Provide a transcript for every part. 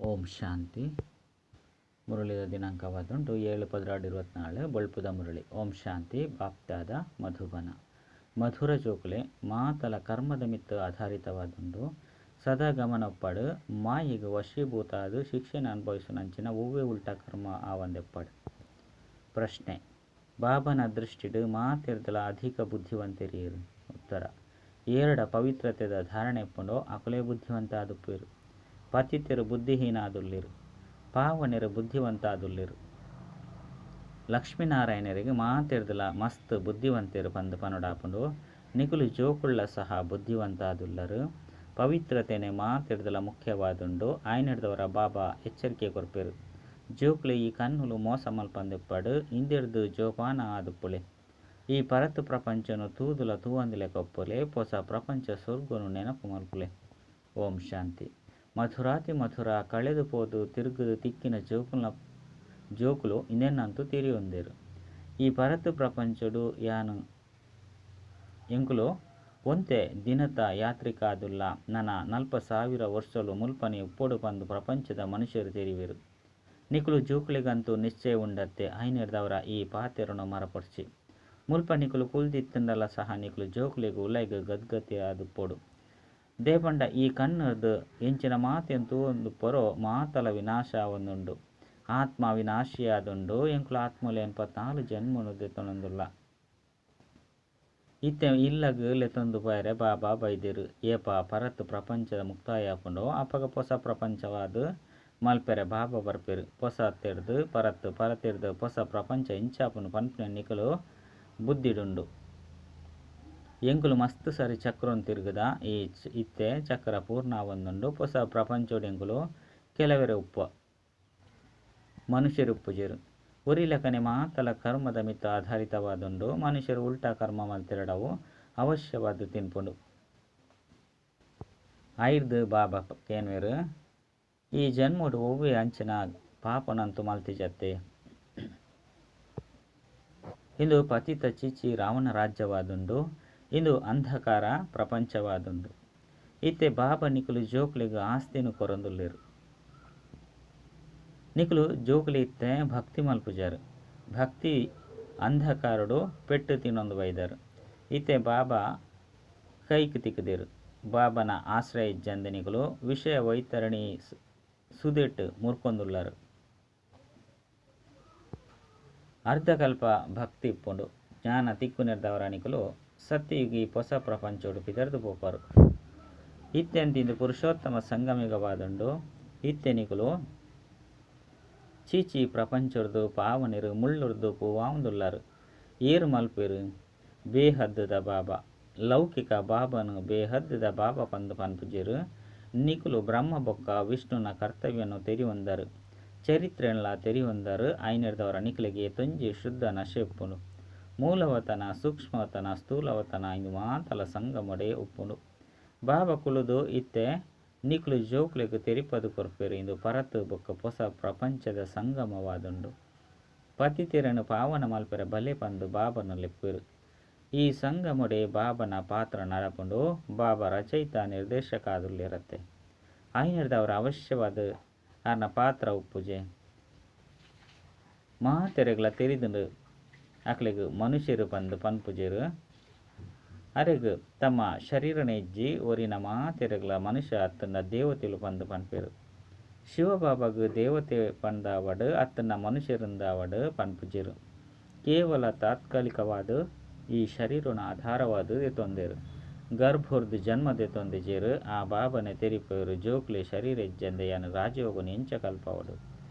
ಓಂ ಶಾಂತಿ. ಮುರಳಿದ ದಿನಾಂಕವಾದುಂಟು 7/12/24 ಬೊಳ್ಪುದ ಮುರಳಿ. ಓಂ ಶಾಂತಿ. ಬಾಪ್ತಾದ ಮಧುಬನ. ಮಧುರ ಜೋಕುಲೆ ಮಾತಲ ಕರ್ಮದ ಮಿತ್ತು ಆಧಾರಿತವಾದುಂಡು. ಸದಾ ಗಮನೊಪ್ಪಡು ಮಾಯಿಗೆ ವಶೀಭೂತಾದ ಶಿಕ್ಷೆನ ಅನುಭವಿಸುನಂಚಿನ ಒವ್ವೆ ಉಲ್ಟಾ ಕರ್ಮ ಆವಂದೆಪ್ಪಡು. ಪ್ರಶ್ನೆ: ಬಾಬನ ದೃಷ್ಟಿಡು ಮಾತೆರ್ದಲ ಅಧಿಕ ಬುದ್ಧಿವಂತೆರಿಯರು? ಉತ್ತರ: ಏರಡ ಪವಿತ್ರತೆದ ಧಾರಣೆ ಇಪ್ಪುಂಡೋ ಅಕುಲೇ ಬುದ್ಧಿವಂತ ಆದುಪ್ಪೆರು. ಪತಿತೆರು ಬುದ್ಧಿಹೀನ ಆದುಲ್ಲೆರು, ಪಾವನೆರು ಬುದ್ಧಿವಂತ ಆದುಲ್ಲೆರು. ಲಕ್ಷ್ಮೀನಾರಾಯಣರಿಗೆ ಮಾತೆರ್ದಲ ಮಸ್ತ್ ಬುದ್ಧಿವಂತೆರು ಪಂದ್ ಪನೊಡಾಪುಂಡು. ನಿಕುಲು ಜೋಕುಳ್ಳ ಸಹ ಬುದ್ಧಿವಂತ ಆದುಲ್ಲರು. ಪವಿತ್ರತೆನೆ ಮಾತೆರ್ದಲ ಮುಖ್ಯವಾದುಂಡು. ಆಯನೆರ್ದವರ ಬಾಬಾ ಎಚ್ಚರಿಕೆ ಕೊರ್ಪೆರು. ಜೋಕುಲೆ ಈ ಕಣ್ಣುಲು ಮೋಸ ಮಲ್ಪಂದೆಪ್ಪಡು, ಇಂದೆರ್ದ್ ಜೋಪಾನ ಆದುಪ್ಪುಲೆ. ಈ ಪರತ್ ಪ್ರಪಂಚನು ತೂದುಲ ತೂವಂದಿಲೆಕ ಉಪ್ಪುಲೆ, ಪೊಸ ಪ್ರಪಂಚ ಸ್ವರ್ಗನು ನೆನಪು ಮಲ್ಪುಲೆ. ಓಂ ಶಾಂತಿ. ಮಧುರಾತಿ ಮಧುರ ಕಳೆದು ಪೋದು ತಿರುಗುದು ತಿಕ್ಕಿನ ಜೋಕುಲ್ನ ಜೋಕುಲು ಇಂದೆನ್ನಂತೂ ತೆರಿಯೊಂದೆರು. ಈ ಪರತ್ ಪ್ರಪಂಚಡು ಯಾನು ಎಂಕುಲು ಒಂತೆ ದಿನತ ಯಾತ್ರಿಕಾದುಲ್ಲ, ನನ 40,000 ವರ್ಷಲು ಮುಲ್ಪನೆ ಉಪ್ಪೊಡು ಪಂದ್ ಪ್ರಪಂಚದ ಮನುಷ್ಯರು ತೆರಿವೆರು. ನಿಕುಲು ಜೋಕುಲೆಗಂತೂ ನಿಶ್ಚಯ ಉಂಡತ್ತೆ, ಐನೆರ್ದವರ ಈ ಪಾತೆರೊನು ಮರಪೊಡ್ಚಿ. ಮುಲ್ಪ ನಿಕುಲು ಕುಲ್ದಿತ್ತುಂಡಲ ಸಹ ನಿಕುಲು ಜೋಕುಲೆಗ್ ಉಲೈಗ್ ಗದ್ಗತಿ ಆದುಪ್ಪೊಡು. ದೇಪಂಡ ಈ ಕಣ್ಣುರ್ದು ಎಂಚಿನ ಮಾತೆನ್ ತೂವೊಂದುಪ್ಪರೋ ಮಾತಲ ವಿನಾಶ ಆವೊಂದುಂಡು. ಆತ್ಮ ವಿನಾಶಿಯಾದುಂಡು. ಎಂಕುಲು ಆತ್ಮಲು 84 ಜನ್ಮನು ದೆತ್ತೊಂದುಲ್ಲ. ಇತ್ತೆ ಇಲ್ಲಗ್ ಲೆತ್ತೊಂದು ಪೋಯರೆ ಬಾಬಾ ಬೈದೆರು. ಏಪ ಪರತ್ ಪ್ರಪಂಚದ ಮುಕ್ತಾಯ ಆಪುಂಡೋ ಅಪಗ ಪೊಸ ಪ್ರಪಂಚವಾದ್ ಮಲ್ಪೆರೆ ಬಾಬಾ ಬರ್ಪೆರು. ಪೊಸ ತೆರ್ದು ಪರತ್, ಪರತಿರ್ದು ಪೊಸ ಪ್ರಪಂಚ ಇಂಚಾಪುಂಡು ಪನ್ಪಿನ ನಿಕುಲು ಬುದ್ಧಿಡುಂಡು. ಎಂಕುಲು ಮಸ್ತ್ ಸಾರಿ ಚಕ್ರನ್ ತಿರುಗುದ. ಈ ಇತ್ತೆ ಚಕ್ರ ಪೂರ್ಣ ಆವೊಂದುಂಡು. ಪೊಸ ಪ್ರಪಂಚೋಡು ಎಂಕುಲು ಕೆಲವೆರೆ ಉಪ್ಪ ಮನುಷ್ಯರು ಉಪ್ಪುಜೆರು. ಒರಿಲಕನೆ ಮಾತಲ ಕರ್ಮದ ಮಿತ್ತ ಆಧಾರಿತವಾದುಂಡು. ಮನುಷ್ಯರು ಉಲ್ಟಾ ಕರ್ಮ ಮಲ್ತಿರಡವು ಅವಶ್ಯವಾದ ತಿನ್ಪುಂಡು. ಐರ್ದು ಬಾಬಾ ಕೇನ್ವೆರು, ಈ ಜನ್ಮೋಡು ಒವ್ವೆ ಅಂಚಿನ ಪಾಪನಂತು ಮಲ್ತಿಜತ್ತೆ. ಇಂದು ಪತಿತ ಚೀಚಿ ರಾವಣ ರಾಜ್ಯವಾದುಂಡು. ಇಂದು ಅಂಧಕಾರ ಪ್ರಪಂಚವಾದುಂಡು. ಇತ್ತೆ ಬಾಬಾ ನಿಕುಲು ಜೋಕುಲೆಗ್ ಆಸ್ತಿನು ಕೊರೊಂದುಲ್ಲೆರು. ನಿಕುಲು ಜೋಕುಲು ಇತ್ತೆ ಭಕ್ತಿ ಮಲ್ಪುಜಾರು. ಭಕ್ತಿ ಅಂಧಕಾರಡು ಪೆಟ್ಟು ತಿನ್ನೊಂದು ಬೈದರು. ಇತ್ತೆ ಬಾಬಾ ಕೈಕ್ ತಿಕ್ಕುದೆರು. ಬಾಬನ ಆಶ್ರಯ ಇಜ್ಜಂದೆ ನಿಕುಲು ವಿಷಯ ವೈತರಣಿ ಸುದೆಟ್ಟು ಮುರ್ಕೊಂದುಲ್ಲರು. ಅರ್ಧಕಲ್ಪ ಭಕ್ತಿ ಇಪ್ಪುಂಡು. ಜ್ಞಾನ ತಿಕ್ಕು ನೆರ್ದವರ ನಿಕುಲು ಸತ್ಯಯುಗಿ ಪೊಸ ಪ್ರಪಂಚೋಡು ಪಿದರ್ದು ಪೋಪರು. ಇತ್ತೆಂತಿಂದು ಪುರುಷೋತ್ತಮ ಸಂಗಮಿಗವಾದುಂಡು. ಇತ್ತೆ ನಿಕುಲು ಚೀಚಿ ಪ್ರಪಂಚೊರ್ದು ಪಾವನೆರು ಮುಳ್ಳುರ್ದು ಪೂವಾವುಂದುಲ್ಲರು. ಏರು ಮಲ್ಪೆರು? ಬೇಹದ್ದುದ ಬಾಬಾ. ಲೌಕಿಕ ಬಾಬನು ಬೇಹದ್ದುದ ಬಾಬಾ ಪಂದು ಪನ್ಪುಜೆರು. ನಿಕುಲು ಬ್ರಹ್ಮ ಬೊಕ್ಕ ವಿಷ್ಣುನ ಕರ್ತವ್ಯನು ತೆರಿಯೊಂದರು. ಚರಿತ್ರೆನ್ಲ ತೆರಿಯೊಂದರು. ಐನೆರ್ದವರ ನಿಕುಲೆಗ್ ಏತೊಂಜಿ ಶುದ್ಧ ನಶೆ ಉಪ್ಪುಂಡು. ಮೂಲವತನ ಸೂಕ್ಷ್ಮವತನ ಸ್ಥೂಲವತನ ಇಂದು ಮಾತಲ ಸಂಗಮೊಡೆ ಉಪ್ಪುಂಡು. ಬಾಬಾ ಕುಲುದು ಇತ್ತೆ ನಿಕುಲು ಜೋಕುಲೆಗ್ ತೆರಿಪದು ಕೊರ್ಪೆರು. ಇಂದು ಪರತ್ ಬೊಕ್ಕ ಪೊಸ ಪ್ರಪಂಚದ ಸಂಗಮವಾದುಂಡು. ಪತಿತೆರನು ಪಾವನ ಮಲ್ಪೆರೆ ಬಲೆ ಪಂದು ಬಾಬನ ಲೆಪ್ಪೆರು. ಈ ಸಂಗಮೊಡೆ ಬಾಬನ ಪಾತ್ರ ನಡಪುಂಡು. ಬಾಬಾ ರಚಯಿತ ನಿರ್ದೇಶಕ ಆದುಲ್ಲೆರತ್ತೆ. ಐನೆರ್ದವರ ಅವಶ್ಯವಾದ ಆರ್ನ ಪಾತ್ರ ಉಪ್ಪುಜೆ. ಮಾತೆರೆಗ್ಲ ತೆರಿದುಂಡು. ಅಕ್ಲೆಗ್ ಮನುಷ್ಯರು ಪಂದು ಪನ್ಪುಜೆರು. ಅರೆಗ್ ತಮ್ಮ ಶರೀರನೆ ಇಜ್ಜಿ ಒರಿನ ಮಾತೆರೆಗ್ಲ ಮನುಷ್ಯ ಅತ್ತಂಡ ದೇವತೆಲು ಪಂದು ಪನ್ಪೆರು. ಶಿವಬಾಬಾಗ್ ದೇವತೆ ಪಂದಾವಡು ಅತ್ತಂಡ ಮನುಷ್ಯರಿಂದಾವಡು ಪನ್ಪುಜೆರು. ಕೇವಲ ತಾತ್ಕಾಲಿಕವಾದ ಈ ಶರೀರನ ಆಧಾರವಾದ ದೆತ್ತೊಂದೆರು. ಗರ್ಭೋರ್ದು ಜನ್ಮ ದೆತ್ತೊಂದಿಜೆರು. ಆ ಬಾಬನೆ ತೆರಿಪೆರು ಜೋಕ್ಲೆ ಶರೀರ ಇಜ್ಜಂದೆ ಯಾನು ರಾಜಯೋಗನು ಎಂಚ ಕಲ್ಪವಡು.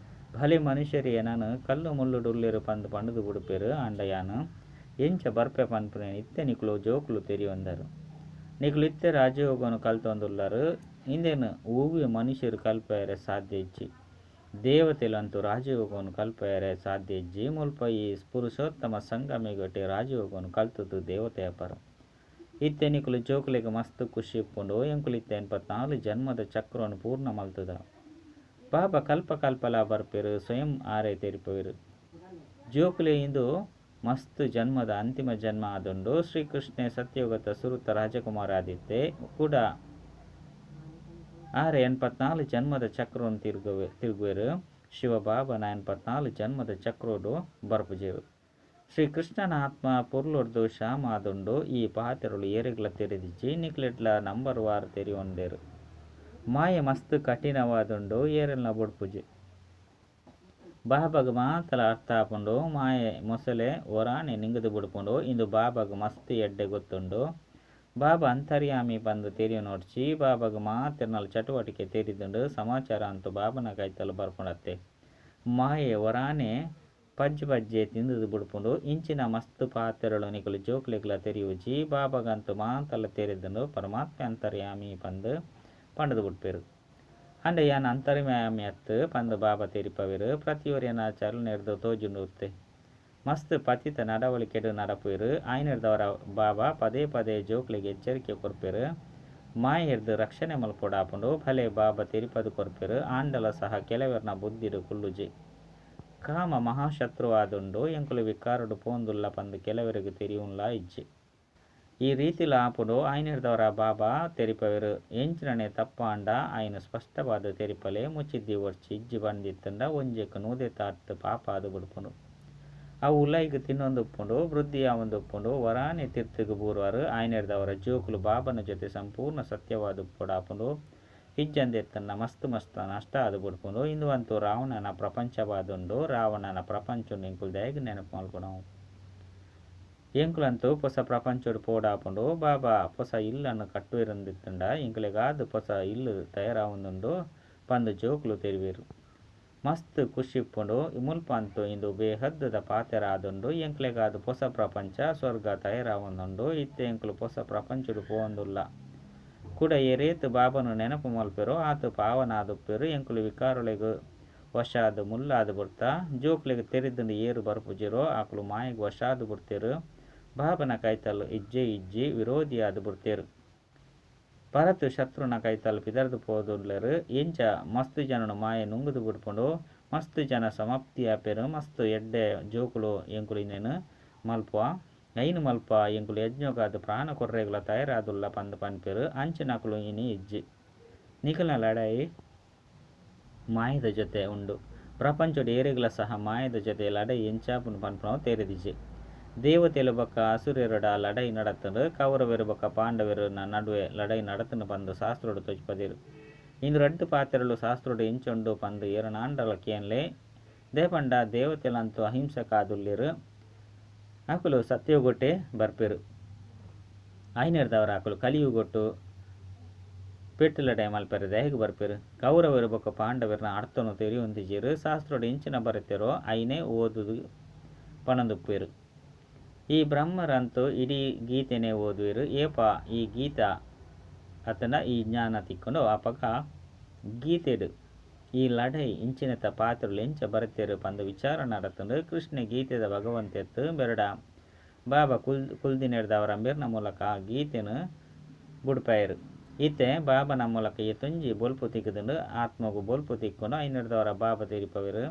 ಭಲೆ ಮನುಷ್ಯರು ಏನನು ಕಲ್ಲು ಮುಳ್ಳುಡುಲ್ಲೆರು ಪಂದು ಪಂಡುದು ಬುಡುಪೆರು. ಆಂಡ ಯಾನು ಎಂಚ ಬರ್ಪೆ ಪನ್ಪುನೆ ಇತ್ತೆ ನಿಕುಲು ಜೋಕುಲು ತೆರಿಯೊಂದರು. ನಿಕುಲು ಇತ್ತೆ ರಾಜಯೋಗನು ಕಲ್ತೊಂದುಲ್ಲರು. ಇಂದೇನು ಒವ್ವೆ ಮನುಷ್ಯರು ಕಲ್ಪೆರೆ ಸಾಧ್ಯ ಇಜ್ಜಿ. ದೇವತೆಲಂತೂ ರಾಜಯೋಗನು ಕಲ್ಪೆರೆ ಸಾಧ್ಯ ಇಜ್ಜಿ. ಮುಲ್ಪ ಈ ಪುರುಷೋತ್ತಮ ಸಂಗಮಿಗಟೆ ರಾಜಯೋಗನು ಕಲ್ತದ್ದು ದೇವತೆ ಅಪರು. ಇತ್ತೆ ನಿಕುಲು ಜೋಕುಲೆಗ್ ಮಸ್ತ್ ಖುಷಿ ಇಪ್ಪುಂಡು. ಎಂಕುಲು ಇತ್ತೆ 84 ಜನ್ಮದ ಚಕ್ರವನ್ನು ಪೂರ್ಣ ಮಲ್ತದ. ಬಾಬಾ ಕಲ್ಪ ಕಲ್ಪಲ ಬರ್ಪೆರು. ಸ್ವಯಂ ಆರೈ ತೆರಿಪೆರು. ಜೋಕುಲೆ ಇಂದು ಮಸ್ತ್ ಜನ್ಮದ ಅಂತಿಮ ಜನ್ಮ ಆದುಂಡು. ಶ್ರೀಕೃಷ್ಣ ಸತ್ಯಯುಗದ ಸುರುತ ರಾಜಕುಮಾರ ಆದಿತ್ತೆ ಕೂಡ. ಆರೆ 84 ಜನ್ಮದ ಚಕ್ರವನ್ನು ತಿರುಗುವೆರು. ಶಿವಬಾಬನ 84 ಜನ್ಮದ ಚಕ್ರೋಡು ಬರ್ಪುಜೆರು. ಶ್ರೀಕೃಷ್ಣನ ಆತ್ಮ ಪೊರ್ಲುರ್ದು ಶ್ಯಾಮಾದುಂಡು. ಈ ಪಾತೆರಲು ಏರೆಗ್ಲ ತೆರಿದಿಜ್ಜಿ. ನಿಕ್ಲೆಡ್ಲ ನಂಬರ್ ವಾರ್ ತೆರಿಯೊಂಡೆರು. ಮಾಯೆ ಮಸ್ತ್ ಕಠಿಣವಾದುಂಡು, ಏರೆಲ್ನ ಬುಡ್ಪುಜಿ. ಬಾಬಾಗ್ ಮಾತಲ ಅರ್ಥ ಆಪುಂಡು. ಮಾಯೆ ಮೊಸಲೆ ಒರಾನೆ ನಿಂಗುದು ಬುಡ್ಪುಂಡು. ಇಂದು ಬಾಬಾಗ್ ಮಸ್ತ್ ಎಡ್ಡೆ ಗೊತ್ತುಂಡು. ಬಾಬಾ ಅಂತರ್ಯಾಮಿ ಪಂದ್ ತೆರಿಯೊನೊಡ್ಚಿ. ಬಾಬಾಗ್ ಮಾತೆರ್ನಲ ಚಟುವಟಿಕೆ ತೆರಿದುಂಡು. ಸಮಾಚಾರ ಅಂತೂ ಬಾಬನ ಕೈತಲ್ ಬರ್ಪುಂಡತ್ತೆ. ಮಾಯೆ ಒರಾನೆ ಪಜ್ಜೆ ಪಜ್ಜೆ ತಿಂದುದು ಬುಡ್ಪುಂಡು. ಇಂಚಿನ ಮಸ್ತ್ ಪಾತೆರಲು ನಿಕುಲು ಜೋಕ್ಲೆಗ್ಲ ತೆರಿಯುಜಿ. ಬಾಬಾಗಂತೂ ಮಾತಲ ತೆರಿದುಂಡು. ಪರಮಾತ್ಮೆ ಅಂತರ್ಯಾಮಿ ಪಂದ್ ಪಂಡುದು ಬುಡ್ಪೆರು. ಆಂಡ ಯಾನ್ ಅಂತರ್ಯಾಮಿ ಅತ್ತ್ ಪಂದ್ ಬಾಬಾ ತೆರಿಪವೆರು. ಪ್ರತಿಯೊರಿಯನ ಚಲನೆರ್ದ್ ತೋಜುಂಡುತ್ತೆ. ಮಸ್ತ್ ಪತಿತ ನಡವಳಿಕೆಡ್ ನಡಪುವೆರು. ಆಯ್ನೆರ್ದವರ ಬಾಬಾ ಪದೇ ಪದೇ ಜೋಕ್ಲೆಗ್ ಎಚ್ಚರಿಕೆ ಕೊರ್ಪೆರು. ಮಾಯೆರ್ದ್ ರಕ್ಷಣೆ ಮಲ್ಪೊಡಾಪುಂಡು. ಭಲೆ ಬಾಬಾ ತೆರಿಪದು ಕೊರ್ಪೆರು. ಆಂಡಲ ಸಹ ಕೆಲವೆರ್ನ ಬುದ್ಧಿಡ್ ಕುಲ್ಲುಜಿ. ಕಾಮ ಮಹಾಶತ್ರು ಆದುಂಡು. ಎಂಕುಲು ವಿಕಾರಡ್ ಪೋವೊಂದುಲ್ಲ ಪಂದ್ ಕೆಲವೆರೆಗ್ ತೆರಿಯುನ್ಲಾ ಇಜ್ಜಿ. ಈ ರೀತಿಲ ಆಪುಂಡು. ಆಯ್ನೆರ್ದವರ ಬಾಬಾ ತೆರಿಪವೆರು. ಎಂಚಿನನೆ ತಪ್ಪಾಂಡ ಆಯ್ನ್ ಸ್ಪಷ್ಟವಾದ್ ತೆರಿಪಲೆ. ಮುಚ್ಚಿದ್ದೀವೊಡ್ಚಿ. ಇಜ್ಜಿ ಪಂದಿತ್ತುಂಡ ಒಂಜೆಕ್ ನೂದೆತಾತ್ ಪಾಪ ಆದ್ ಬುಡ್ಪುಂಡು. ಅವು ಉಲಯಿಗ್ ತಿನ್ನೊಂದುಪ್ಪುಂಡು, ವೃದ್ಧಿಯಾವೊಂದುಪ್ಪುಂಡು. ಒರಾನೆ ತಿರ್ತುಗು ಬೂರುವರು. ಆಯ್ನೆರ್ದವರ ಜೋಕುಲು ಬಾಬನ ಜೊತೆ ಸಂಪೂರ್ಣ ಸತ್ಯವಾದುಪ್ಪೊಡಾಪುಂಡು. ಇಜ್ಜಂದೆತ್ತುಂಡ ಮಸ್ತ್ ಮಸ್ತ್ ನಷ್ಟ ಆದ್ ಬುಡ್ಪುಂಡು. ಇಂದು ಅಂತೂ ರಾವಣನ ಪ್ರಪಂಚವಾದುಂಡು. ರಾವಣನ ಪ್ರಪಂಚೊನು ಎಂಕುಲು ದಾಯೆಗ್ ನೆನಪು ಮಲ್ಪುನವು. ಎಂಕುಲಂತೂ ಪೊಸ ಪ್ರಪಂಚೊಡು ಪೋಡಾಪುಂಡು. ಬಾಬಾ ಪೊಸ ಇಲ್ಲನ್ನು ಕಟ್ಟುವೆರಂದಿತ್ತುಂಡ ಎಂಕುಲೆಗಾದ್ ಪೊಸ ಇಲ್ಲು ತಯಾರಾವೊಂದುಂಡು ಪಂದ್ ಜೋಕುಲು ತೆರಿವೆರು. ಮಸ್ತ್ ಖುಷಿ ಇಪ್ಪುಂಡು. ಮುಲ್ಪ ಅಂತೂ ಇಂದು ಬೇಹದ್ದುದ ಪಾತೆರ ಆದುಂಡು. ಎಂಕುಲೆಗಾದ್ ಪೊಸ ಪ್ರಪಂಚ ಸ್ವರ್ಗ ತಯಾರಾವೊಂದುಂಡು. ಇತ್ತೆ ಎಂಕುಲು ಪೊಸ ಪ್ರಪಂಚೊಡು ಪೋವೊಂದುಲ್ಲ. ಕುಡ ಏರೇತ್ ಬಾಬನು ನೆನಪು ಮಲ್ಪೆರೋ ಆತ್ ಪಾವನಾದುಪ್ಪೆರು. ಎಂಕುಲು ವಿಕಾರೊಲೆಗ್ ವಶಾದ್ ಮುಲ್ಲಾದ್ ಬುಡ್ತ. ಜೋಕ್ಲೆಗ್ ತೆರಿದುಂಡು ಏರು ಬರ್ಪುಜೆರೋ ಆಕುಲು ಮಾಯೆಗ್ ವಶಾದ್ ಬುಡ್ತೆರು. ಬಾಬನ ಕೈತಲ್ ಇಜ್ಜೆ ಇಜ್ಜಿ, ವಿರೋಧಿಯಾದ್ ಬುಡ್ತೆರು. ಪರತ್ ಶತ್ರುನ ಕೈತಲ್ ಪಿದರ್ದು ಪೋದುಲ್ಲೆರು. ಎಂಚ ಮಸ್ತ್ ಜನನು ಮಾಯೆ ನುಂಗುದು ಬುಡ್ಪುಂಡು. ಮಸ್ತ್ ಜನ ಸಮಾಪ್ತಿ ಆಪೆರು. ಮಸ್ತ್ ಎಡ್ಡೆ ಜೋಕುಲು ಎಂಕುಲು ಇಂದೆನ್ ಮಲ್ಪುವ ಐನ್ ಮಲ್ಪ ಎಂಕುಲು ಯಜ್ಞಗಾದ್ ಪ್ರಾಣ ಕೊರ್ರೆಗ್ಲ ತಯಾರಾದುಲ್ಲ ಪಂದ್ ಪನ್ಪೆರು. ಅಂಚಿನಕುಲು ಇನಿ ಇಜ್ಜಿ. ನಿಕಲ್ನ ಲಡಾಯಿ ಮಾಯದ ಜೊತೆ ಉಂಡು. ಪ್ರಪಂಚೊಡು ಏರೆಗ್ಲ ಸಹ ಮಾಯದ ಜೊತೆ ಲಡಾಯಿ ಎಂಚಾಪುಂಡು ಪನ್ಪುನವು ತೆರಿದಿಜ್ಜಿ. ದೇವತೆಲು ಬೊಕ್ಕ ಅಸುರೆರೆಡ ಲಡಾಯಿ ನಡತ್ಂಡ್. ಕೌರವೆರ್ ಬೊಕ್ಕ ಪಾಂಡವೆರ್ ನಡುವೆ ಲಡಾಯಿ ನಡತ್ಂಡ್ ಪಂದ್ ಶಾಸ್ತ್ರೊಡು ತೋಜಿಪದೆರ್. ಇಂದು ರಡ್ಡ್ ಪಾತೆರಲು ಶಾಸ್ತ್ರೊಡು ಎಂಚ ಉಂಡು ಪಂದ್ ಏರನಾಂಡಲ ಕೇನ್ಲೆ. ದಾಯೆ ಪಂಡ ದೇವತೆಲಂತೂ ಅಹಿಂಸಕಾದುಲ್ಲೆರ್. ಅಕುಲು ಸತ್ಯಯುಗೊಟ್ಟೆ ಬರ್ಪೆರು. ಆಯ್ನೆರ್ದವರ ಅಕುಲು ಕಲಿಯುಗೊಟ್ಟು ಪೆಟ್ಟು ಲಡಾಯಿ ಮಲ್ಪೆರೆ ದಾಯೆಗ್ ಬರ್ಪೆರು. ಕೌರವೆರ್ ಬೊಕ್ಕ ಪಾಂಡವೆರ್ನ ಅರ್ಥನು ತೆರಿಯೊಂದಿಜ್ಜೆರ್. ಶಾಸ್ತ್ರೊಡು ಎಂಚಿನ ಬರೆತೆರೋ ಐನೇ ಓದುದು ಪನೊಂದುಪ್ಪೆರು. ಈ ಬ್ರಹ್ಮರಂತೂ ಇಡೀ ಗೀತೆನೇ ಓದುವೆರು. ಏಪ ಈ ಗೀತಾ ಅತ್ತಂಡ ಈ ಜ್ಞಾನ ತಿಕ್ಕುಂಡೋ ಅಪಗ ಗೀತೆಡ್ ಈ ಲಡಾಯಿ ಇಂಚಿನತ ಪಾತ್ರಲು ಎಂಚ ಬರೆತೆರ್ ಪಂದ್ ವಿಚಾರ ನಡತ್ಂಡ್. ಕೃಷ್ಣೆ ಗೀತೆದ ಭಗವಂತೆತ್ ಬೆರಡ ಬಾಬಾ ಕುಲ್ದಿನೆರ್ದವರ ಅಂಬೆರ್ನ ಮೂಲಕ ಗೀತೆನ್ ಬುಡ್ಪಾಯೆರ್. ಇತ್ತೆ ಬಾಬನ ಮೂಲಕ ಏತೊಂಜಿ ಬೊಲ್ಪು ತಿಕ್ಕುದುಂಡು. ಆತ್ಮಗು ಬೊಲ್ಪು ತಿಕ್ಕುಂಡು. ಐನೆರ್ದವರ ಬಾಬಾ ತೆರಿಪವೆರು.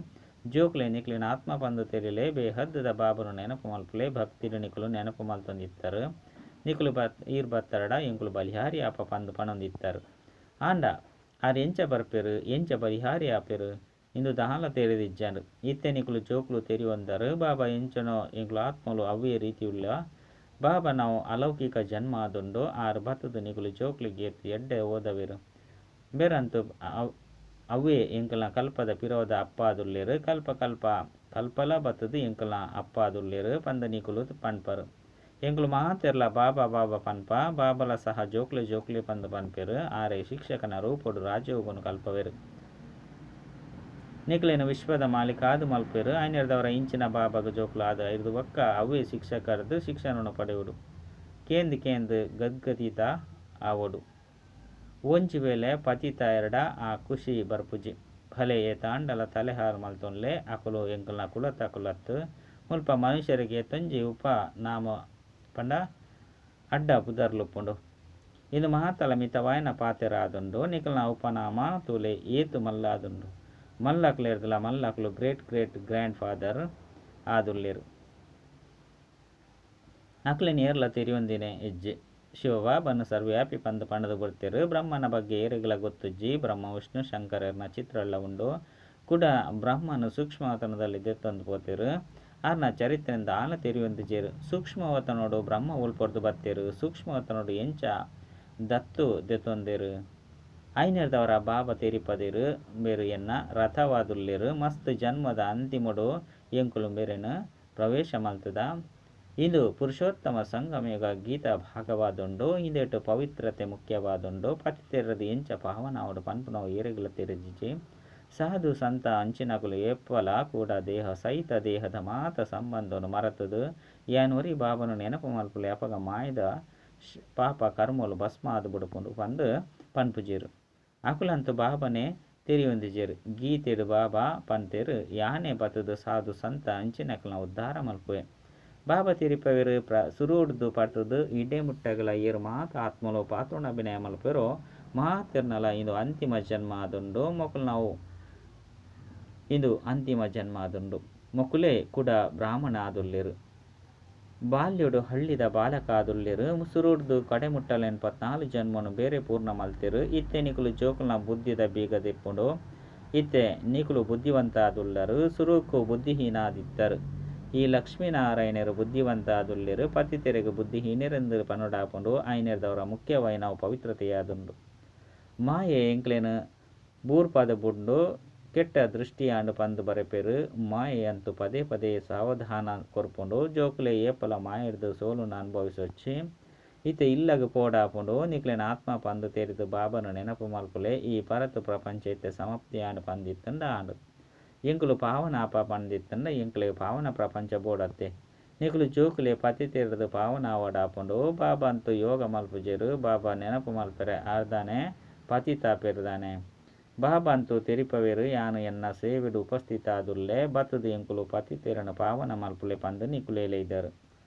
ಜೋಕ್ಲೆ ನಿಕ್ಲೆನ ಆತ್ಮ ಪಂದ್ ತೆರಿಲೆ. ಬೇಹದ್ದುದ ಬಾಬನು ನೆನಪು ಮಲ್ಪುಲೆ. ಭಕ್ತಿಡ್ ನಿಕುಲು ನೆನಪು ಮಲ್ತೊಂದಿತ್ತರು. ನಿಕುಲು ಈರ್ ಬತ್ತರಡ ಎಂಕುಲು ಬಲಿಹಾರಿ ಆಪ ಪಂದ್ ಪನೊಂದಿತ್ತರು. ಆಂಡ ಆರ್ ಎಂಚ ಬರ್ಪೆರು, ಎಂಚ ಬಲಿಹಾರಿ ಆಪೆರು ಇಂದು ದಾಲ ತೆರಿದಿಜ್ಜಂಡ್. ಇತ್ತೆ ನಿಕುಲು ಜೋಕುಲು ತೆರಿಯೊಂದರು. ಬಾಬಾ ಎಂಚನೋ ಎಂಕುಲು ಆತ್ಮಲು ಅವ್ವೇ ರೀತಿ ಉಲ್ಲ. ಬಾಬಾ ನಾವು ಅಲೌಕಿಕ ಜನ್ಮ ಆದುಂಡು. ಆರ್ ಬತ್ತದು ನಿಕುಲು ಜೋಕ್ಲೆಗ್ ಏತ್ ಎಡ್ಡೆ ಓದವೆರು. ಬೇರಂತೂ ಅವ್ವೇ ಎಂಕಲ್ನ ಕಲ್ಪದ ಪಿರೋದ ಅಪ್ಪಾದುಲ್ಲೆರು. ಕಲ್ಪ ಕಲ್ಪ ಕಲ್ಪಲ ಬತ್ತದು ಎಂಕಲ್ನ ಅಪ್ಪಾದುಲ್ಲೆರು ಪಂದ್ ನಿಕುಲು ಪನ್ಪರು. ಎಂಕುಲು ಮಾತೆರ್ಲ ಬಾಬಾ ಬಾಬಾ ಪನ್ಪ. ಬಾಬಲ ಸಹ ಜೋಕ್ಲೆ ಜೋಕ್ಲೆ ಪಂದ್ ಪನ್ಪೆರು. ಆರೆ ಶಿಕ್ಷಕನ ರೂಪೊಡು ರಾಜಯೋಗನು ಕಲ್ಪವೆರು. ನಿಕುಲೆನ ವಿಶ್ವದ ಮಾಲೀಕಾದ್ ಮಲ್ಪೆರು. ಐನೆರ್ದವರ ಇಂಚಿನ ಬಾಬಾಗ್ ಜೋಕುಲು ಆದ್ ಐರ್ದು ಬೊಕ್ಕ ಅವ್ವೇ ಶಿಕ್ಷಕರ್ದು ಶಿಕ್ಷಣವನ್ನು ಪಡೆಯೊಡು. ಕೇಂದ್ ಕೇಂದ್ ಗದ್ಗದಿತ ಆವೊಡು. ಒಂಜಿ ವೇಳೆ ಪತಿತಾಯೆರಡ ಆ ಖುಷಿ ಬರ್ಪುಜಿ. ಭಲೆ ಏತಾಂಡಲ ತಲೆ ಹಾಳು ಮಲ್ತೊನ್ಲೆ. ಅಕುಲು ಎಂಕಲ್ನ ಕುಲತಕುಲತ್. ಮುಲ್ಪ ಮನುಷ್ಯರಿಗೆ ಏತೊಂಜಿ ಉಪ ನಾಮ ಪಂಡ ಅಡ್ಡ ಪುದರ್ಲುಪ್ಪುಂಡು. ಇಂದು ಮಾತಲ ಮಿತವಾಯಿನ ಪಾತೆರ ಆದುಂಡು. ನಿಕಲ್ನ ಉಪನಾಮ ತೂಲೆ ಏತ್ ಮಲ್ಲಾದುಂಡು. ಮಲ್ಲಕ್ಲೆರ್ದಲ ಮಲ್ಲಕ್ಲು ಗ್ರೇಟ್ ಗ್ರೇಟ್ ಗ್ರ್ಯಾಂಡ್ ಫಾದರ್ ಆದುಲ್ಲೆರ್. ಅಕ್ಲೆನ್ ಏರ್ಲ ತೆರಿಯೊಂದಿನೇ ಇಜ್ಜಿ. ಶಿವಬಾಬನು ಸರ್ವ್ಯಾಪಿ ಪಂದ್ ಪಂಡ್ದ್ ಬುಡ್ತೆರ್. ಬ್ರಹ್ಮನ ಬಗ್ಗೆ ಏರೆಗ್ಲಾ ಗೊತ್ತುಜ್ಜಿ. ಬ್ರಹ್ಮ ವಿಷ್ಣು ಶಂಕರೆರ್ನ ಚಿತ್ರಳ್ಳ ಉಂಡು. ಕುಡ ಬ್ರಹ್ಮನ್ ಸೂಕ್ಷ್ಮವತನದಲ್ಲಿ ದೆತ್ತೊಂದು ಪೋತೆರ್. ಆರ್ನ ಚರಿತ್ರೆನ್ ದಾಲ ತೆರಿಯೊಂದಿಜೆರ್. ಸೂಕ್ಷ್ಮವತನೊಡು ಬ್ರಹ್ಮ ಒಲ್ಪೊರ್ದು ಬತ್ತೆರ್? ಸೂಕ್ಷ್ಮವತನೊಡು ಎಂಚ ದತ್ತು ದೆತೊಂದೆರ್? ಐನೆರ್ದವರ ಬಾಬಾ ತೆರಿಪದೆರ್ ಇಂಬೆರ್ ಎನ್ನ ರಥವಾದುಲ್ಲೆರ್. ಮಸ್ತ್ ಜನ್ಮದ ಅಂತಿಮೊಡು ಎಂಕುಲು ಇಂಬೆರೆನ್ ಪ್ರವೇಶ ಮಲ್ತ್ದ. ಇಂದು ಪುರುಷೋತ್ತಮ ಸಂಗಮಯುಗ ಗೀತಾ ಭಾಗವಾದುಂಡು. ಇಂದೆಟ್ ಪವಿತ್ರತೆ ಮುಖ್ಯವಾದುಂಡು. ಪತಿತೆರ್ದ್ ಎಂಚ ಪಾವನ ಆವೊಡು ಪನ್ಪುನವು ಏರೆಗ್ಲ ತೆರಿದಿಜ್ಜಿ. ಸಾಧು ಸಂತ ಅಂಚಿನಕುಲು ಏಪಲ ಕೂಡ ದೇಹ ಸಹಿತ ದೇಹದ ಮಾತ ಸಂಬಂಧೊನು ಮರತುದು ಯಾನ್ ಒರಿ ಬಾಬಾನ ನೆನಪು ಮಲ್ಪುಲೆ ಅಪಗ ಮಾಯದ ಪಾಪ ಕರ್ಮಲು ಭಸ್ಮ ಆದ್ ಬುಡುಪುಂಡು ಪಂದ್ ಪನ್ಪುಜೆರ್. ಅಕುಲಂತೂ ಬಾಬಾನೇ ತೆರಿಯೊಂದಿಜೆರ್. ಗೀತೆಡ್ ಬಾಬಾ ಪಂತೆರ್ ಯಾನೇ ಬತ್ತುದು ಸಾಧು ಸಂತ ಅಂಚಿನಕಲ್ನ ಉದ್ಧಾರ ಮಲ್ಪುವೆ. ಬಾಬಾ ತೆರಿಪವೆರ್ ಸುರುಡ್ದು ಪತ್ತುದು ಇಡೆ ಮುಟ್ಟಗಲ ಏರ್ ಮಾತ ಆತ್ಮಲು ಪಾತ್ರೋಣಾಭಿನಯ ಮಲ್ಪುವೆರೋ ಮಾತೆರ್ನಲ ಇಂದು ಅಂತಿಮ ಜನ್ಮ ಆದುಂಡು. ಮೊಕುಲ್ನವು ಇಂದು ಅಂತಿಮ ಜನ್ಮ ಆದುಂಡು. ಮೊಕುಲೇ ಕುಡ ಬ್ರಾಹ್ಮಣ ಆದುಲ್ಲೆರ್. ಬಾಲ್ಯೊಡು ಹಳ್ಳಿದ ಬಾಲಕ ಆದುಲ್ಲೆರ್. ಸುರುಡ್ದು ಕಡೆ ಮುಟ್ಟಲ 84 ಜನ್ಮನು ಬೇರೆ ಪೂರ್ಣ ಮಲ್ತೆರ್. ಇತ್ತೆ ನಿಕುಲು ಜೋಕುಲ್ನ ಬುದ್ಧಿದ ಬೀಗ ದೆಪ್ಪುಂಡು. ಇತ್ತೆ ನಿಕುಲು ಬುದ್ಧಿವಂತ ಆದುಲ್ಲರ್. ಸುರುಕು ಬುದ್ಧಿಹೀನ ಆದಿತ್ತರ್. ಈ ಲಕ್ಷ್ಮೀನಾರಾಯಣೆರ್ ಬುದ್ಧಿವಂತ ಆದುಲ್ಲೆರ್. ಪತಿತೆರೆಗ್ ಬುದ್ಧಿಹೀನೆರೆಂದ್ ಪನೊಡಾಪುಂಡು. ಐನೆರ್ದವರ ಮುಖ್ಯವಾಯಿನವು ಪವಿತ್ರತೆಯಾದುಂಡು. ಮಾಯೆ ಎಂಕ್ಲೆನ್ ಬೂರ್ಪಾದ್ ಬುಡ್ಂಡ್. ಕೆಟ್ಟ ದೃಷ್ಟಿಯಾಂಡ್ ಪಂದ್ ಬರೆಪೆರ್. ಮಾಯೆ ಅಂತೂ ಪದೇ ಪದೇ ಸಾವಧಾನ ಕೊರ್ಪುಂಡು. ಜೋಕುಲೇ ಏಪಲ ಮಾಯೆಡ್ದ್ ಸೋಲುನು ಅನುಭವಿಸೊಚ್ಚಿ. ಇತ್ತೆ ಇಲ್ಲಗ್ ಪೋವಡಾಪುಂಡು. ನಿಕ್ಲೆನ್ ಆತ್ಮ ಪಂದ್ ತೆರಿದ್ ಬಾಬಾನ ನೆನಪು ಮಲ್ಪುಲೆ. ಈ ಪರತ್ ಪ್ರಪಂಚ ಇತ್ತೆ ಸಮಾಪ್ತಿಯಾಂಡ್ ಪಂದಿತ್ತುಂಡ ಆಂಡ್. ಎಂಕುಲು ಪಾವನ ಆಪ ಪಂದಿತ್ತುಂಡ ಎಂಕ್ಲೆಗ್ ಪಾವನ ಪ್ರಪಂಚ ಬೋಡತ್ತೆ. ನಿಕುಲು ಜೋಕುಲೇ ಪತಿತೆರ್ದ್ ಪಾವನ ಆವಡಾಪುಂಡು. ಬಾಬಾ ಅಂತೂ ಯೋಗ ಮಲ್ಪುಜೆರ್. ಬಾಬಾ ನೆನಪು ಮಲ್ಪೆರೆ ಆರ್ದಾನೆ ಪತಿತಾಪೆರ್ ದಾನೆ. ಬಾಬಾ ಅಂತೂ ತೆರಿಪವೆರ್ ಯಾನ್ ಎನ್ನ ಸೇವೆಡ್ ಉಪಸ್ಥಿತ ಆದುಲ್ಲೆ. ಬತ್ತುದು ಎಂಕುಲು ಪತಿತೆರೆನ್ ಪಾವನ ಮಲ್ಪುಲೆ ಪಂದ್ ನಿಕುಲೇ ಲೆಯ್ದರ್.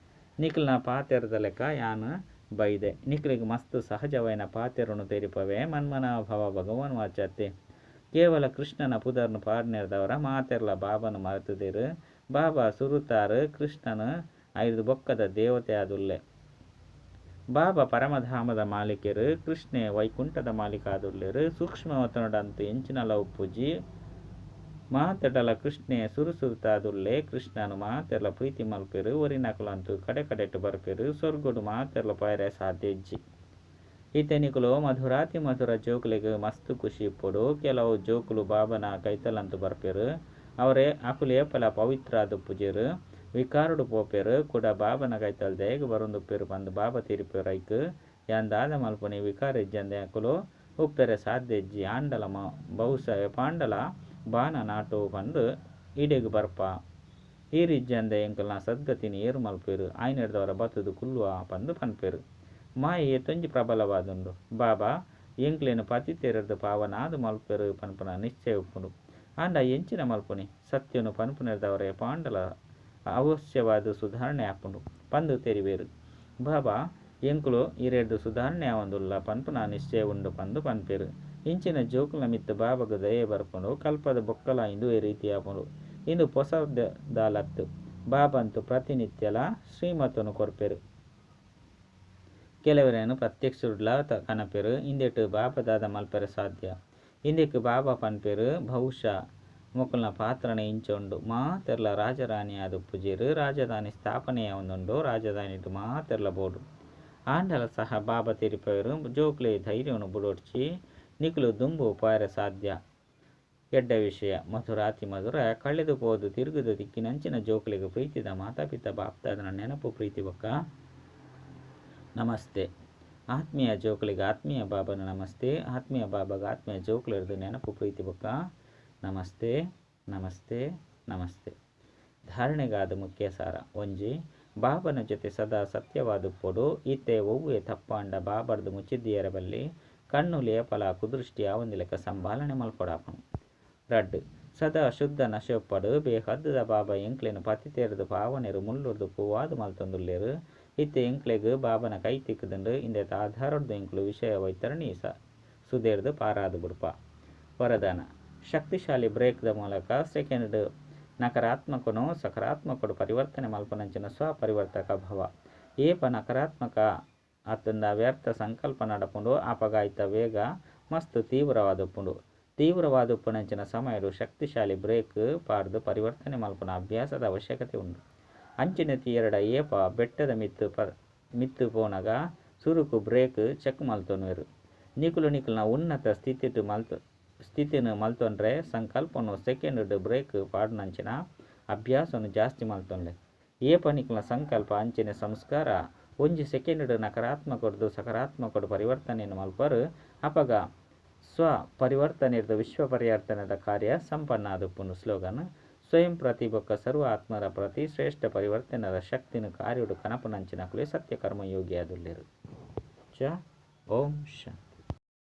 ನಿಕಲ್ನ ಪಾತೆರದ ಲೆಕ್ಕ ಯಾನ್ ಬೈದೆ. ನಿಕ್ಲೆಗ್ ಮಸ್ತ್ ಸಹಜವಾಯಿನ ಪಾತೆರೊನು ತೆರಿಪವೆ. ಮನ್ಮನಾಭವ ಭಗವಾನ್ ವಾಚ್ ಅತ್ತೆ. ಕೇವಲ ಕೃಷ್ಣನ ಪುದರ್ನ್ ಪಾಡಿನೆರ್ದಾವರ ಮಾತೆರ್ಲಾ ಬಾಬಾನ್ ಮರತುದೆರ್. ಬಾಬಾ ಸುರುತಾರ್ ಕೃಷ್ಣನ್ ಐರ್ದ್ ಬೊಕ್ಕದ ದೇವತೆ ಆದುಲ್ಲೆ. ಬಾಬಾ ಪರಮಧಾಮದ ಮಾಲೀಕೆರ್. ಕೃಷ್ಣೆ ವೈಕುಂಠದ ಮಾಲೀಕ ಆದುಲ್ಲೆರ್. ಸೂಕ್ಷ್ಮವತನೊಡು ಅಂತೂ ಎಂಚಿನಲ ಉಪ್ಪುಜಿ. ಮಾತೆಡಲ ಕೃಷ್ಣೆ ಸುರು ಸುರುತಾದುಲ್ಲೆ. ಕೃಷ್ಣನ್ ಮಾತೆರ್ಲ ಪ್ರೀತಿ ಮಲ್ಪೆರ್. ಒರಿನಕುಲು ಅಂತೂ ಕಡೆ ಕಡೆಟ್ ಬರ್ಪೆರ್. ಸ್ವರ್ಗಡ್ ಮಾತೆರ್ಲ ಪೋಯೆರೆ ಸಾಧ್ಯ ಇಜ್ಜಿ. ಇತ್ತೆ ನಿಕುಲು ಮಧುರಾತಿ ಮಧುರ ಜೋಕುಲೆಗ್ ಮಸ್ತ್ ಖುಷಿ ಇಪ್ಪೊಡು. ಕೆಲವು ಜೋಕುಲು ಬಾಬನ ಕೈತಲಂತೂ ಬರ್ಪೆರ್. ಅವರೇ ಅಕುಲು ಏಪಲ ಪವಿತ್ರ ಆದುಪ್ಪುಜೆರ್. ವಿಕಾರಡ್ ಪೋಪೆರ್. ಕುಡ ಬಾಬನ ಕೈತಲ್ ದಾಯೆಗ್ ಬರೊಂದುಪ್ಪೆರ್ ಪಂದ್ ಬಾಬಾ ತೆರಿಪೆರ್ ಐಕ್ ಯಾನ್ ದಾದ ಮಲ್ಪುನಿ ವಿಕಾರ ಇಜ್ಜಂದೆ ಅಕುಲು ಉಪ್ಪೆರೆ ಸಾಧ್ಯ ಇಜ್ಜಿ. ಆಂಡಲ ಬಹುಶಃ ಏಪಾಂಡಲ ಬಾನ ನಾಟು ಪಂದ್ ಇಡೆಗ್ ಬರ್ಪ. ಈರ್ ಇಜ್ಜಂದೆ ಎಂಕಲ್ನ ಸದ್ಗತಿನ್ ಏರ್ ಮಲ್ಪುವೆರ್. ಆಯಿನೆಡ್ದಾವರ ಬತ್ತುದು ಕುಲ್ಲುವ ಪಂದ್ ಪನ್ಪೆರ್. ಮಾಯೆ ಏತೊಂಜಿ ಪ್ರಬಲವಾದುಂಡು. ಬಾಬಾ ಎಂಕ್ಲೆನ್ ಪತಿತೆರೆರ್ದ್ ಪಾವನಾದ್ ಮಲ್ಪೆರ್ ಪನ್ಪುನ ನಿಶ್ಚಯ ಉಪ್ಪುಂಡು. ಆಂಡ ಎಂಚಿನ ಮಲ್ಪುನಿ ಸತ್ಯನು ಪನ್ಪುನೆರ್ದಾವರ ಏಪಾಂಡಲ ಅವಶ್ಯವಾದ್ ಸುಧಾರಣೆ ಆಪುಂಡು ಪಂದ್ ತೆರಿವೆರ್. ಬಾಬಾ ಎಂಕುಲು ಇರೆರ್ದ್ ಸುಧಾರಣೆ ಆವೊಂದುಲ್ಲ ಪನ್ಪುನ ನಿಶ್ಚಯ ಉಂಡು ಪಂದ್ ಪನ್ಪೆರ್. ಇಂಚಿನ ಜೋಕುಲ್ನ ಮಿತ್ತ್ ಬಾಬಾಗ್ ದಯೆ ಬರ್ಪುಂಡು. ಕಲ್ಪದ ಬೊಕ್ಕಲ ಇಂದುವೆ ರೀತಿ ಆಪುಂಡು. ಇಂದು ಪೊಸ ದಾಲತ್ತ್. ಬಾಬಾ ಅಂತೂ ಪ್ರತಿನಿತ್ಯಲ ಶ್ರೀಮತನು ಕೊರ್ಪೆರ್. ಕೆಲವೆರೆನ್ ಪ್ರತ್ಯಕ್ಷಡ್ಲಾ ಕನಪೆರ್. ಇಂದೆಟ್ ಬಾಬಾ ದಾದ ಮಲ್ಪೆರೆ ಸಾಧ್ಯ. ಇಂದೆಕ್ ಬಾಬಾ ಪನ್ಪೆರ್ ಬಹುಶಃ ಮೊಕಲ್ನ ಪಾತ್ರನೇ ಇಂಚ ಉಂಡು. ಮಾತೆರ್ಲಾ ರಾಜರಾಣಿ ಆದುಪ್ಪುಜೆರ್. ರಾಜಧಾನಿ ಸ್ಥಾಪನೆ ಆವೊಂದುಂಡು. ರಾಜಧಾನಿಡ್ ಮಾತೆರ್ಲಾ ಬೋಡು. ಆಂಡಲ ಸಹ ಬಾಬಾ ತೆರಿಪವೆರ್ ಜೋಕುಲೇ ಧೈರ್ಯನು ಬುಡೊಡ್ಚಿ ನಿಕುಲು ದುಂಬು ಪೋಯೆರೆ ಸಾಧ್ಯ. ಎಡ್ಡೆ ವಿಷಯ ಮಧುರಾತಿ ಮಧುರ ಕಳೆದು ಪೋದು ತಿರುಗುದು ತಿಕ್ಕಿನಂಚಿನ ಜೋಕುಲೆಗ್ ಪ್ರೀತಿದ ಮಾತಾಪಿತ ಬಾಪ್ದಾದನ ನೆನಪು ಪ್ರೀತಿ ಬೊಕ್ಕ ನಮಸ್ತೆ. ಆತ್ಮೀಯ ಜೋಕುಲೆಗ್ ಆತ್ಮೀಯ ಬಾಬನ ನಮಸ್ತೆ. ಆತ್ಮೀಯ ಬಾಬಾಗ ಆತ್ಮೀಯ ಜೋಕುಲೆರ್ದ್ ನೆನಪು ಪ್ರೀತಿ ಬೊಕ್ಕ ನಮಸ್ತೆ ನಮಸ್ತೆ ನಮಸ್ತೆ. ಧಾರಣೆಗಾದ ಮುಖ್ಯ ಸಾರ. ಒಂಜಿ ಬಾಬನ ಜೊತೆ ಸದಾ ಸತ್ಯವಾದುಪ್ಪೊಡು. ಇತ್ತೆ ಒವ್ವೆ ತಪ್ಪಾಂಡ ಬಾಬರ್ದು ಮುಚ್ಚಿದ್ದೀಯರ ಬಲ್ಲಿ. ಕಣ್ಣುಲು ಏಪಲ ಕುದೃಷ್ಟಿ ಆವಂದಿಲೆಕ್ಕ ಸಂಭಾಲನೆ ಮಲ್ಪೊಡಾಪುಂಡು. ರಡ್ಡ್ ಸದಾ ಶುದ್ಧ ನಶೆ ಉಪ್ಪಡ್. ಬೇಹದ್ದುದ ಬಾಬಾ ಎಂಕ್ಲೆನ್ ಪತಿತೆರ್ದ್ ಪಾವನೆರ್ ಮುಳ್ಳುರ್ದು ಪೂವಾದ್ ಮಲ್ತೊಂದುಲ್ಲೆರ್. ಇತ್ತೆ ಎಂಕ್ಲೆಗ್ ಬಾಬನ ಕೈ ತಿಕ್ಕುದುಂಡು. ಇಂದೆತ ಆಧಾರಡ್ದು ಎಂಕುಲು ವಿಷಯ ವೈತರಣಿ ಸುದೆರ್ದು ಪಾರಾದ್ ಬುಡ್ಪ. ವರದಾನ ಶಕ್ತಿಶಾಲಿ ಬ್ರೇಕ್ದ ಮೂಲಕ ಸೆಕೆಂಡ್ ನಕಾರಾತ್ಮಕನು ಸಕಾರಾತ್ಮಕಡ್ ಪರಿವರ್ತನೆ ಮಲ್ಪುನಂಚಿನ ಸ್ವಪರಿವರ್ತಕ ಭವ. ಏಪ ನಕಾರಾತ್ಮಕ ಅತ್ತಂಡ ವ್ಯರ್ಥ ಸಂಕಲ್ಪ ನಡಪುಂಡು ಅಪಗ ಐತ ವೇಗ ಮಸ್ತ್ ತೀವ್ರವಾದುಪ್ಪುಂಡು. ತೀವ್ರವಾದುಪ್ಪುನಂಚಿನ ಸಮಯಡ್ ಶಕ್ತಿಶಾಲಿ ಬ್ರೇಕ್ ಪಾಡ್ದ್ ಪರಿವರ್ತನೆ ಮಲ್ಪುನ ಅಭ್ಯಾಸದ ಅವಶ್ಯಕತೆ ಉಂಡು. ಅಂಚನೆ ತೂಯರ್ಡ ಏಪ ಬೆಟ್ಟದ ಮಿತ್ತ್ ಮಿತ್ತ್ ಪೋನಗ ಸುರುಕು ಬ್ರೇಕ್ ಚೆಕ್ ಮಲ್ತೊನುವೆರ್. ನಿಕುಲು ನಿಕಲ್ನ ಉನ್ನತ ಸ್ಥಿತಿಟ್ ಮಲ್ತ್ ಸ್ಥಿತಿನ್ ಮಲ್ತೊನ್ರೆ ಸಂಕಲ್ಪನ್ ಸೆಕೆಂಡ್ ಡ್ ಬ್ರೇಕ್ ಪಾಡುನಂಚಿನ ಅಭ್ಯಾಸನ್ ಜಾಸ್ತಿ ಮಲ್ತೊನ್ಲೆ. ಏಪ ನಿಕಲ್ನ ಸಂಕಲ್ಪ ಅಂಚನೆ ಸಂಸ್ಕಾರ ಒಂಜಿ ಸೆಕೆಂಡ್ ಡ್ ನಕಾರಾತ್ಮಕರ್ದ್ ಸಕಾರಾತ್ಮಕಡ್ ಪರಿವರ್ತನೆನ್ ಮಲ್ಪುವರ್ ಅಪಗ ಸ್ವ ಪರಿವರ್ತನೆರ್ದ್ ವಿಶ್ವ ಪರಿವರ್ತನೆದ ಕಾರ್ಯ ಸಂಪನ್ನ ಆದುಪ್ಪುಂಡು. ಸ್ಲೋಗನ್ ಸ್ವಯಂ ಪ್ರತಿ ಬೊಕ್ಕ ಸರ್ವ ಆತ್ಮರ ಪ್ರತಿ ಶ್ರೇಷ್ಠ ಪರಿವರ್ತನೆದ ಶಕ್ತಿನ ಕಾರ್ಯಡ್ ಕನಪುನಂಚಿನಕುಲೇ ಸತ್ಯ ಕರ್ಮ ಯೋಗಿ ಆದುಲ್ಲೆರ್. ಚ ಓಂ ಶಾಂತಿ.